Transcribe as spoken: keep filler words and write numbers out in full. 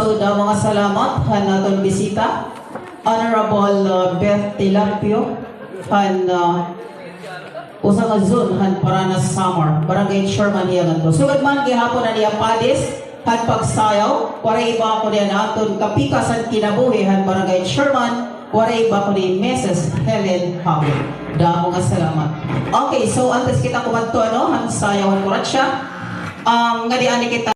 So, damo nga salamat han aton bisita, Honorable, uh, Beth Tilapio, han, uh, usa nga zone han Paranas, Samar, barangay chairman hiya ngadto. Sugad man gihapon an iya padis han pagsayaw, waray iba kundi an aton kapikas han kinabuhi han barangay chairman, waray iba kundi Missus Helen Habib. Damo nga salamat. Okay, so antes kita kumadto, ano, han sayaw han kuratsa, um, ngadi anay kita